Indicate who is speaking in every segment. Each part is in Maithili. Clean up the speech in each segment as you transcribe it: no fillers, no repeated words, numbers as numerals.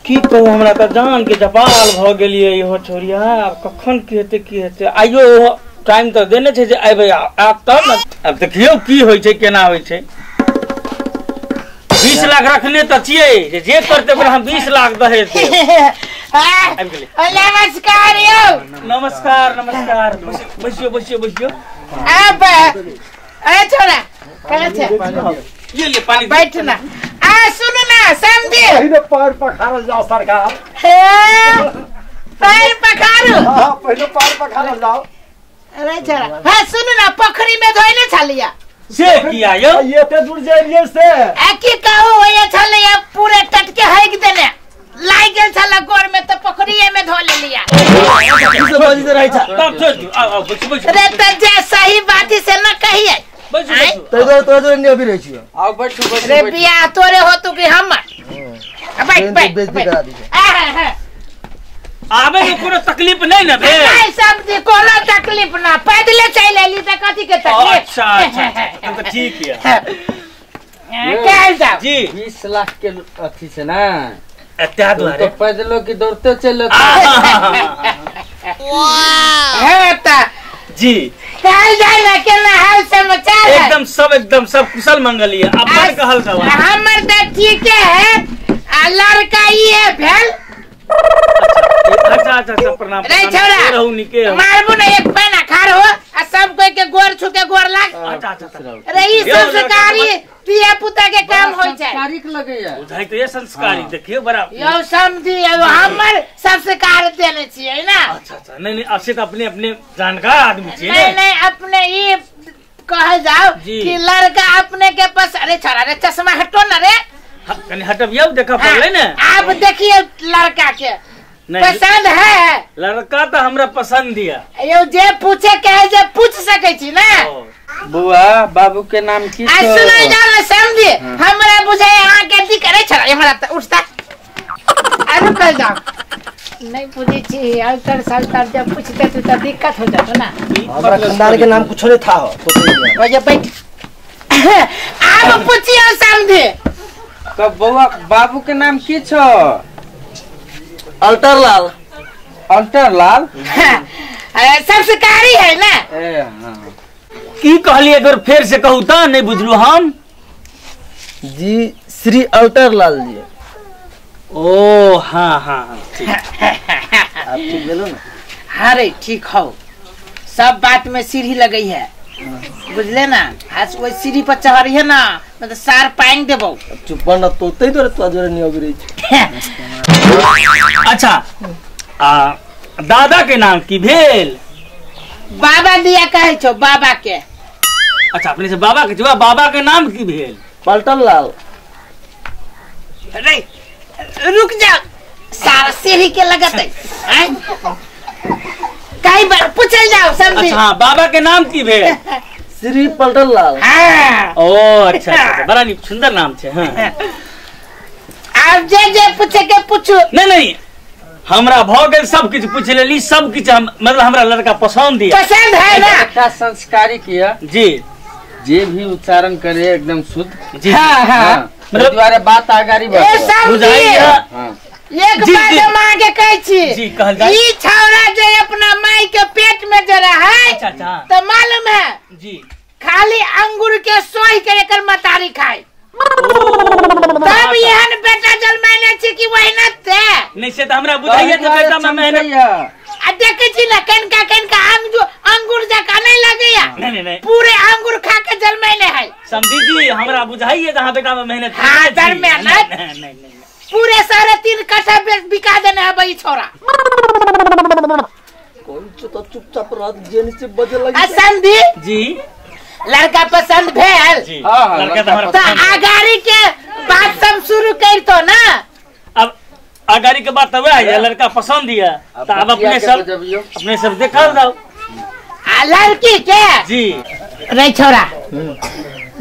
Speaker 1: की कहू हमरा त जान के जपाल भ गेलियै इहो छोरिया। आब कखन की हेतै की हेतै, आइयो टाइम त देने छै जे अयबै आब तब ने। आब देखियौ की होइ छै केना होइ छै। 20 लाख रखने त छियै जे करतै ओकरा हम 20 लाख दहेज देब। आबि गेलै।
Speaker 2: नमस्कार यौ।
Speaker 1: नमस्कार नमस्कार, बैसियो बैसियो बैसियो।
Speaker 2: आब अरे छोरा कहाँ छै?
Speaker 1: ये ले पानी
Speaker 2: बैठ ना। आ सुन ना समझी,
Speaker 3: पहिले पैर पखारल जाओ सरकार।
Speaker 2: हे पैर पखारू?
Speaker 3: हां पहिले पैर पखारल जाओ।
Speaker 2: अरे छोरा हां सुन ना, पोखरी में धोइले छलिया
Speaker 1: से किया यौ?
Speaker 3: एते दूर जाइलिए से
Speaker 2: आ की कहू, ओए छलिया पूरे टटके हक देने लाग गेल छला गोर में त पोखरीए में धो लेलिया।
Speaker 1: ई सब बाजी रहै छ तब छोड़ दियौ। आओ आओ बैसू बैसू।
Speaker 2: अरे त जे सही बात से न कहिए।
Speaker 1: बैसू बैसू।
Speaker 4: तै दुआरे तोरा जोरे नहि अबि रहै छियौ।
Speaker 5: आओ बैठू बैठू।
Speaker 2: रे बियाह तोरे होतू कि हमर? बैठ बैठ
Speaker 4: बेइज्जती करा दी।
Speaker 1: आबे के कोनो तकलीफ नहीं ना भेल?
Speaker 2: नहीं समझी, कोनो तकलीफ ना, पैदले चलि एली त कथी के तकलीफ।
Speaker 1: अच्छा अच्छा तब त ठीक है।
Speaker 2: कहल जाओ
Speaker 1: जी।
Speaker 5: 20 लाख के अथी छै ना,
Speaker 1: एते दुआरे
Speaker 5: तो पैदलो की दौड़ते चल।
Speaker 2: हां त
Speaker 1: जी
Speaker 2: कहल जाय ना केना हाल समाचार है?
Speaker 1: एकदम सब कुशल मंगल है। अपन कहल जाओ।
Speaker 2: हमर त ठीक है। आ लड़का ई है भेल।
Speaker 1: अच्छा अच्छा अच्छा प्रणाम।
Speaker 2: रे छोरा
Speaker 1: रहू निके हो।
Speaker 2: मारबू ना एक पैना खार हो आ सब कोई के गोर छू के गोर लाग।
Speaker 1: अच्छा अच्छा
Speaker 2: रे ई संस्कारी पिया पुता के काम होई छै।
Speaker 5: संस्कारिक लगैया
Speaker 1: बुझाई तो ये संस्कारी। देखियो बड़ा
Speaker 2: यौ समझी, यौ हमर संस्कार देने छियै ना।
Speaker 1: अच्छा अच्छा नहीं नहीं, अब से तो अपने अपने जानकार आदमी छियै।
Speaker 2: नहीं नहीं अपने ई कहल जाओ कि लड़का अपने के पास। अरे छोरा रे चश्मा हटो ना रे।
Speaker 1: कनी हटबियौ देखा पड़लै ने।
Speaker 2: आब देखिए लड़का के पसंद है?
Speaker 1: लड़का तो हमरा पसंद है।
Speaker 2: यो जे पूछे के है जे पूछ सकै छी ना।
Speaker 5: बुआ बाबू के नाम की
Speaker 2: छौ? आ सुनै जाओ ना समझी, हमरा बुझाय अहाँ के की करै छला हमरा त उठता। आ रुकल जाओ, नहीं बुझै छी अल्टर सल्टर जब पूछते त दिक्कत हो जात ना।
Speaker 4: हमरा खानदान के नाम कुछो नहीं था हो।
Speaker 2: ओ जे बैठ आब पूछियो समझी।
Speaker 5: कब बउआ बाबू के नाम की छौ?
Speaker 4: अल्टर लाल।
Speaker 5: अल्टर लाल
Speaker 2: संस्कारी है ना।
Speaker 5: ए हाँ
Speaker 1: की कहलिए एक बार फेर से कहू त नहीं बुझलू हम।
Speaker 4: जी श्री अल्टर लाल जी।
Speaker 1: ओ हाँ हाँ ठीक।
Speaker 4: आप ठीक भेलो ना?
Speaker 2: हाँ रे ठीक हो, सब बात में सीढ़ी लगई है बुझले ना। आज वही सीढ़ी पर चढ़ी है ना मतलब सार पांग देबो।
Speaker 4: चुप ना तो तै तोरे तोरा जोरे नहीं अबि रहै छै।
Speaker 1: अच्छा आ दादा के नाम की भेल?
Speaker 2: बाबा दिया कहै छौ बाबा के।
Speaker 1: अच्छा अपने से बाबा के छौ, बाबा के नाम की भेल?
Speaker 4: पलटन लाल।
Speaker 2: रे रुक जा, सारा सीढ़ी के लगतै। आय कई बार पूछल जाओ समझी।
Speaker 1: अच्छा हाँ, बाबा के नाम की भेल?
Speaker 4: श्री पलटन लाल।
Speaker 2: हाँ
Speaker 1: ओ अच्छा अच्छा, बड़ा सुंदर नाम छै। हाँ
Speaker 2: आब जे जे पूछे के पूछू।
Speaker 1: नहीं नहीं हमरा भ गेल सब किछु पूछ लेली, सब किछु मतलब हमरा लड़का पसंद है।
Speaker 2: पसंद है ना?
Speaker 5: लड़का संस्कारी किया
Speaker 1: जी,
Speaker 5: जे भी उच्चारण करे एकदम शुद्ध
Speaker 1: जी।
Speaker 2: हाँ हाँ
Speaker 5: मतलब द्वारे बात आगारी
Speaker 2: बुझाइया। एक बात हम आगे कहै छी
Speaker 1: जी, कहल जाय।
Speaker 2: ई छौरा जे अपना माई के पेट में जे रहै।
Speaker 1: अच्छा अच्छा
Speaker 2: त मालूम है
Speaker 1: जी,
Speaker 2: खाली अंगूर के सोहि के एकर मतारी खाए। तब एहन बेटा जन्माने छी कि वही न ते
Speaker 1: नहीं से त हमरा बुझाइया जे बेटा में मेहनत।
Speaker 2: आ देखै छी ना कनका कनका अंगूर जका नहीं लगैया।
Speaker 1: नहीं नहीं नहीं
Speaker 2: पूरे अंगूर खा के जन्माने है।
Speaker 1: समझी जी हमरा बुझाइया जे अहाँ बेटा में मेहनत।
Speaker 2: हां मेहनत
Speaker 1: नहीं नहीं नहीं
Speaker 2: पूरे 3.5 कट्ठा बिका देने है भाई छोरा।
Speaker 4: कौन तो चुपचाप रात जेने से बजे लगी।
Speaker 2: समझी
Speaker 1: जी
Speaker 2: लड़का पसंद भेल?
Speaker 1: जी
Speaker 5: हां
Speaker 1: लड़का त हमरा
Speaker 2: त आगारी के बात सब शुरू करतो ना।
Speaker 1: अब आगारी के बात वह है, लड़का पसंद है त अब अपने सब देखल जाओ।
Speaker 2: आ लड़की के
Speaker 1: जी
Speaker 2: रे छोरा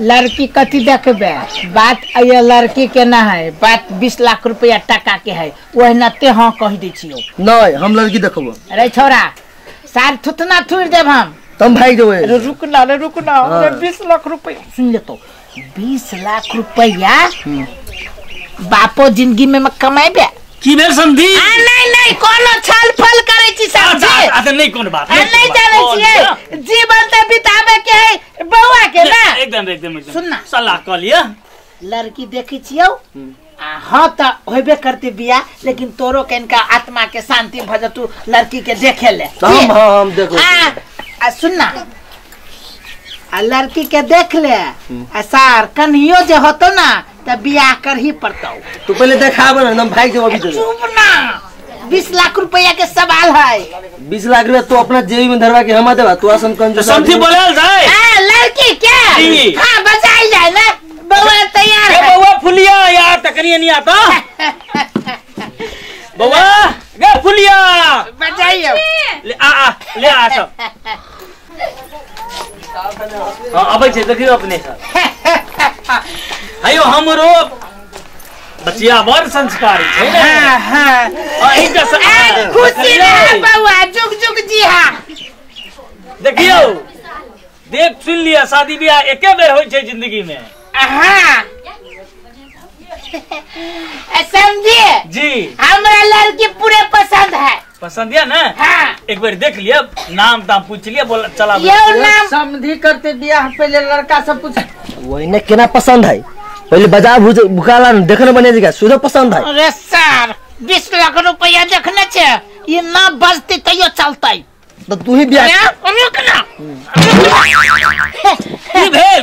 Speaker 2: लड़की कथी देखबे? बात ये लड़की के ना है, बात 20 लाख रुपया टका के है। ओहनाते हाँ कह दै छियौ।
Speaker 4: नहीं हम लड़की देखबो।
Speaker 2: अरे छोरा सार थुतना थुर देब हम।
Speaker 4: तुम भाग जेबै।
Speaker 2: अरे रुक ना रे रुक ना, 20 लाख रुपया सुन ले तो 20 लाख रुपया बापो जिंदगी में कमाएबे।
Speaker 1: की भेल समधी?
Speaker 2: नहीं नहीं कोनो छल फल करे छी समधी।
Speaker 1: अच्छा नहीं कोनो बात
Speaker 2: नहीं जानै छियै, जीवन त बितावे के है बौआ के ना।
Speaker 1: एकदम एकदम एकदम
Speaker 2: सुन ना,
Speaker 1: सलाह क लिया।
Speaker 2: लड़की देखै छियौ आ हां त होबे करते बियाह, लेकिन तोरो के इनका आत्मा के शांति भ जतू लड़की के देखे ले।
Speaker 4: हम देखो
Speaker 2: आ सुन ना, आ लड़की के देख ले आ सार कन्हियो जे होतो ना त बियाह कर ही पड़तो।
Speaker 4: तू पहले देखाब ना एकदम भाग जेबो अभी।
Speaker 2: चुप ना, 20 लाख रुपया के सवाल है।
Speaker 4: 20 लाख रुपया तू अपना जेबी में धरवा के हम देबा, तू आसन कंजूस
Speaker 1: समझी बोलल जाए।
Speaker 2: हां लड़की के हां बचाई जाए ना, बउआ तैयार है।
Speaker 1: बउआ फुलिया यार तकनी नहीं आता। बउआ गे फुलिया
Speaker 2: बचाइयो
Speaker 1: ले आ आ ले आ सब। हां अबै छै देखियो अपने सब। हयो हमरो बचिया बड़ संस्कारी छै ने।
Speaker 2: हां हां
Speaker 1: अही के
Speaker 2: खुशी रह बउआ, जुग जुग जी। हां
Speaker 1: देखियो देख सुन लिया, शादी ब्याह एके बेर होय छै जिंदगी में।
Speaker 2: हां समझिए
Speaker 1: जी,
Speaker 2: हमरा लड़की पूरे पसंद है।
Speaker 1: पसंद है ना?
Speaker 2: हाँ।
Speaker 1: एक बार देख लिया, नाम दाम पूछ लिया, बोला चला
Speaker 2: यो नाम
Speaker 5: समधी करते ब्याह पहले लड़का सब पूछ
Speaker 4: वही ने केना पसंद है, पहले बाजार भुकाला देखने बने जगह सुधा पसंद है।
Speaker 2: अरे सर 20 लाख रुपया देखने छे, ये ना बजते तैयो चलतै।
Speaker 4: तो तू ही ब्याह
Speaker 2: रुक ना।
Speaker 1: की भेल?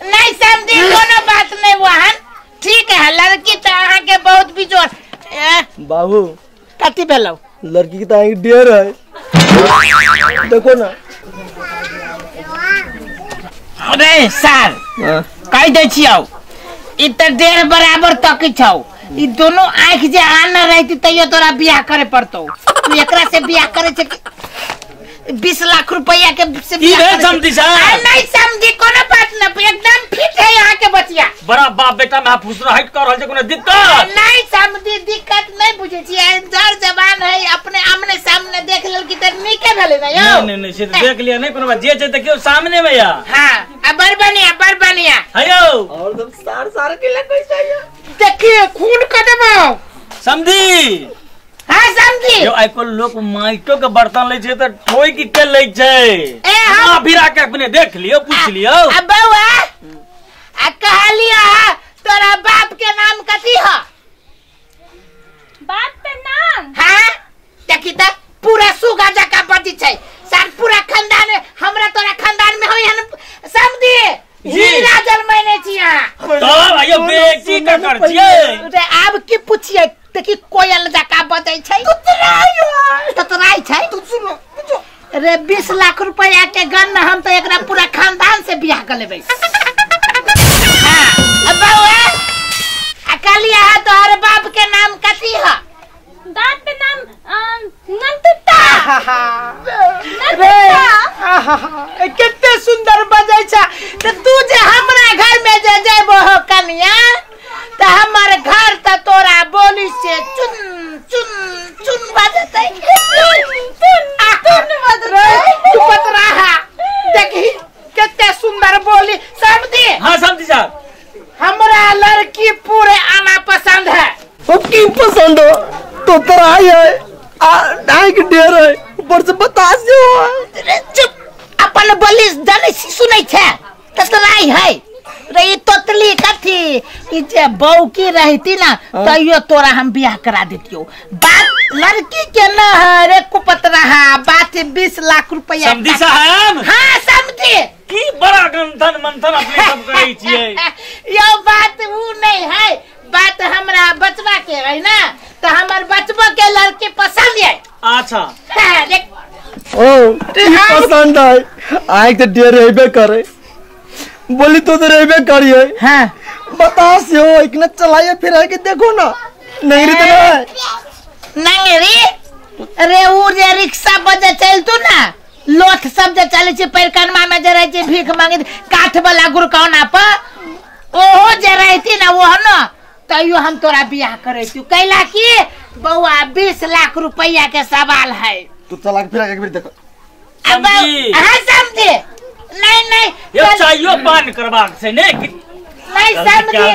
Speaker 2: नहीं समझी कोनो बात नहीं वहन ठीक है, लड़की तो अहाँ के बहुत बिजोर।
Speaker 4: बाबू
Speaker 2: कथी भेलौ?
Speaker 4: लड़की के तो आँख डेर है, देखो ना।
Speaker 2: अरे सर कह दै छियौ, ई त डेढ़ बराबर तक छौ, ई दोनों आँख जे आन रहती तैयो तोरा बियाह करे पड़तौ। तू एकरा से बियाह करे छे कि 20 लाख रुपया के से
Speaker 1: की भेल समधी साहब?
Speaker 2: नहीं समझी कोनो बात न, एकदम फिट है यहाँ के बचिया।
Speaker 1: बड़ा बाप बेटा में फुसराहट कर रहल छै, कोनो दिक्कत
Speaker 2: नहीं समझी? दिक्कत नहीं बुझे छी, जर जवान है अपने आमने सामने देख लेल की त नीके भेलै ना यौ।
Speaker 1: नहीं नहीं से देख लिया नहीं कोनो बात, जे छै देखियो सामने में या।
Speaker 2: हां आ बड़ बढ़िया बड़ बढ़िया
Speaker 1: हयो।
Speaker 4: और सब सार सार के लगै छै
Speaker 2: देखिए खून क देबो
Speaker 1: समधी।
Speaker 2: हां समझी
Speaker 1: यो आइ काल्हि लोक माइटो के बर्तन लै छै त ठोकि के लै छै।
Speaker 2: ए हम
Speaker 1: फिरा के अपने देख लियो पूछ लियो।
Speaker 2: आ बउआ आ कहलियो तोरा बाप के नाम कथी ह?
Speaker 6: बाप के नाम?
Speaker 2: हां देखी त पूरा सुगा जका बजी छै सर, पूरा खानदान हमरा तोरा खानदान में होय हन समझी। हीरा जन्मैने छी अहाँ
Speaker 1: तब आयो बेटी का कर छियै।
Speaker 2: रे आब की पूछियै, देखी कोयल जका बजै छै तोतराय छै।
Speaker 4: तू सुनो
Speaker 2: रे 20 लाख रुपया के गन हम तो एकरा पूरा खानदान से बियाह कर लेबै। हां अब बउआ आ कहलिया तोहर बाप के नाम कथी ह?
Speaker 6: बाप के नाम नंदुता।
Speaker 2: रे कते सुंदर बजै छै। त तू जे हमरा घर में जे जेबो हो कनिया त हमर घर त तोरा बोली से चुन चुन चुन बजतै।
Speaker 6: चुन चुन बजतै।
Speaker 2: तू पतराहा देखी कते सुंदर बोली समझी।
Speaker 1: हां समझी साहब,
Speaker 2: हमरा लड़की पूरे आना पसंद है।
Speaker 4: ओ की पसंद हो? तो तराई है आ आँख डेर है ऊपर से बतास हो।
Speaker 2: रे चुप, अपन बोली जानै छी सुनै छै ततराई है। रे ई तोतली कथी, ई जे बौकी रहती ना तैयो तोरा हम बियाह करा देतियौ। बात लड़की के न है रे कुपतराहा, बात 20 लाख रुपया।
Speaker 1: समझी साहब?
Speaker 2: हां समझी।
Speaker 1: की बड़ा गंथन मंथन अपने सब करै छियै।
Speaker 2: यो बात ऊ नहीं है, बात हमरा बचवा के है ना, तो हमर बचबो के लड़की पसंद है।
Speaker 1: अच्छा
Speaker 4: ओ पसंद है, आँख तो डेर रहबे करे, बोली तो रहबे करिए।
Speaker 2: हां
Speaker 4: बतास हो इतना चलाइए फिर आके देखो ना नहीं रे तो
Speaker 2: नहीं रे। अरे ऊ जे रिक्शा बजे चलतू ना, लोथ सब जे चले छै पैरकनमा में जे रहे छै भीख मांगे काठ वाला गुरकौना पर, ओहो जे रहती ना वो न तैयो हम तोरा बियाह करे छी। कैला की बउआ 20 लाख रुपया के सवाल है।
Speaker 4: तू चला के फिर आके एक देखो।
Speaker 2: अब हां समझे नहीं नहीं
Speaker 1: यो चाहियो पान करबाक छै ने।
Speaker 2: नहीं समझे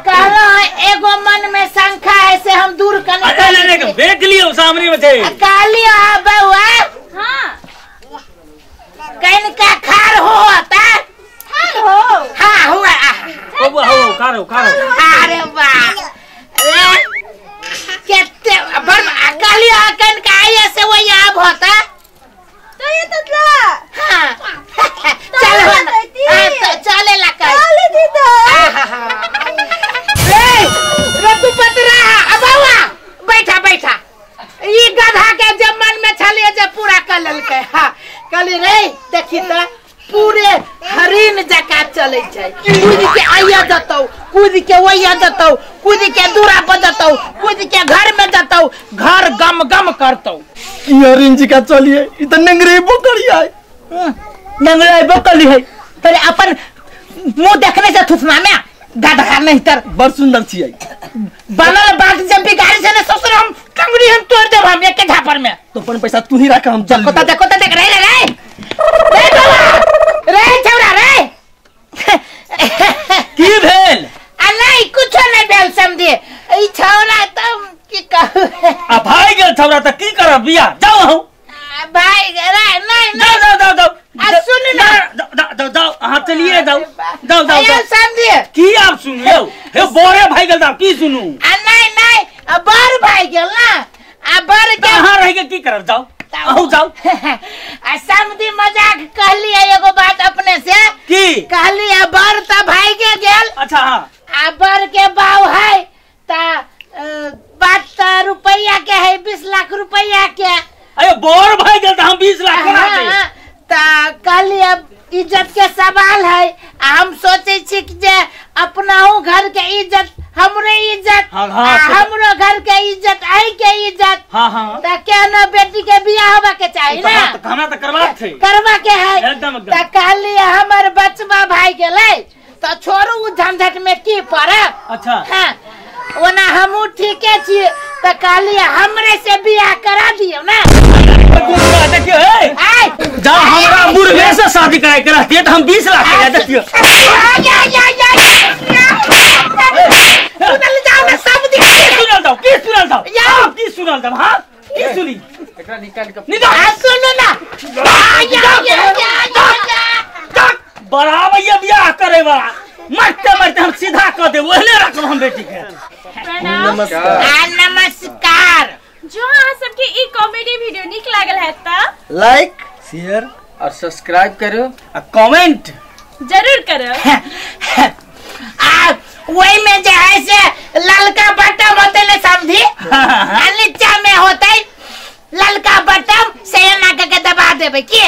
Speaker 2: कहलो है एगो मन में शंका है से हम दूर करने।
Speaker 1: में छै।
Speaker 2: कहली आ बउआ।
Speaker 6: हां
Speaker 2: कनिका खार होता।
Speaker 6: खार हो?
Speaker 2: हां हुआ।
Speaker 1: बउआ हो खार हो खार हो।
Speaker 2: अरे वाह रे केते बर कहली आ कनिका आइए से वही आब होता
Speaker 6: तो ये ततला।
Speaker 2: हां चल हां तो चले ला कर
Speaker 6: चले दीदा।
Speaker 2: रे रघुपत रहा अबावा बैठा बैठा ई गधा के जमन में छलिए जे पूरा कर लेलकै। हां कहली रे देखी त पूरे हरिन जका चलै छै, कूद के आइया जतौ, कूद के ओइया जतौ, कूद के दूरा पर जतौ, कूद के घर में जतौ, घर गम गम करतौ।
Speaker 4: की हरिन जका चलिए ई त नंगरेबो करियै।
Speaker 2: नंगरेबो करी है तोरे अपन मुंह देखने से थुथना में गधा नहीं तर
Speaker 4: बड़ सुंदर छियै
Speaker 2: बनल बात जब बिगाड़ी से ने ससुर हम टंगड़ी हम तोड़ देब हम एक झापर में।
Speaker 4: तो अपन पैसा तू ही रख हम चल।
Speaker 2: देखो देखो देख रे रे रे रे बाबा रे छौरा रे
Speaker 1: की भेल?
Speaker 2: आ नहीं कुछो नहीं भेल समझे ई छौरा त की कहू
Speaker 1: आ भाई गेल छौरा त की करब बियाह जाओ अहूँ
Speaker 2: भाई रे नहीं
Speaker 1: नहीं जाओ जाओ जाओ
Speaker 2: आ सुन ना
Speaker 1: जाओ जाओ अहाँ चलिए जाओ जाओ जाओ
Speaker 2: जाओ समझे
Speaker 1: की आप सुनियो हे बोरे भाई गेल की सुनू?
Speaker 2: आ नहीं नहीं आ बर भाई गेल ना आ बर के
Speaker 1: अहाँ रह के की करब जाओ अहूँ जाओ।
Speaker 2: आ समझी मजाक कहली एगो बात अपने से
Speaker 1: की
Speaker 2: कहली आ बर त भाई के गेल।
Speaker 1: अच्छा हां
Speaker 2: आ बर के बाव है त बात त रुपया के है 20 लाख रुपया के।
Speaker 1: अरे बर भाई गेल त हम 20 लाख कोना दे
Speaker 2: त कहली अब इज्जत के सवाल है आ हम सोचे छी जे अपनाहू घर के इज्जत हमरे इज्जत।
Speaker 1: हाँ, हाँ,
Speaker 2: हमरो घर के इज्जत आई के इज्जत।
Speaker 1: हाँ, हाँ।
Speaker 2: त केना बेटी के बियाह होबा के चाही ना
Speaker 1: त हमरा त करवा छै
Speaker 2: करवा के है
Speaker 1: एकदम
Speaker 2: त कहली हमर बचवा भाई गेलै त छोड़ू उ झंझट में की पड़ब।
Speaker 1: अच्छा
Speaker 2: हां ओना हमहू ठीके छी त कहली हमरे से बियाह करा दियौ ना।
Speaker 1: देखियो ए जा हमरा मुर्गे से शादी कराय के रहतियै त हम 20 लाख के देतियै।
Speaker 2: या या या सुनल जाओ ना सब दिख
Speaker 1: सुनल जाओ की सुनल जाओ या की सुनल जाओ। हां की सुनी
Speaker 5: एकरा निकाल के
Speaker 1: निकाल
Speaker 2: आ सुन ना या या या
Speaker 1: बराबर ये बियाह करे वाला मरते मरते हम सीधा कर देब ओहने रखब हम बेटी के।
Speaker 6: प्रणाम।
Speaker 2: आ नमस्कार।
Speaker 6: जो अहाँ सबके ई कॉमेडी वीडियो नीक लागल है त
Speaker 4: लाइक शेयर
Speaker 5: और सब्सक्राइब करू
Speaker 1: आ कमेंट
Speaker 6: जरूर करू।
Speaker 2: आ वही में जे है से ललका बटन होते ने समझी आ नीचा में होते ललका बटन से एना के दबा देबै की।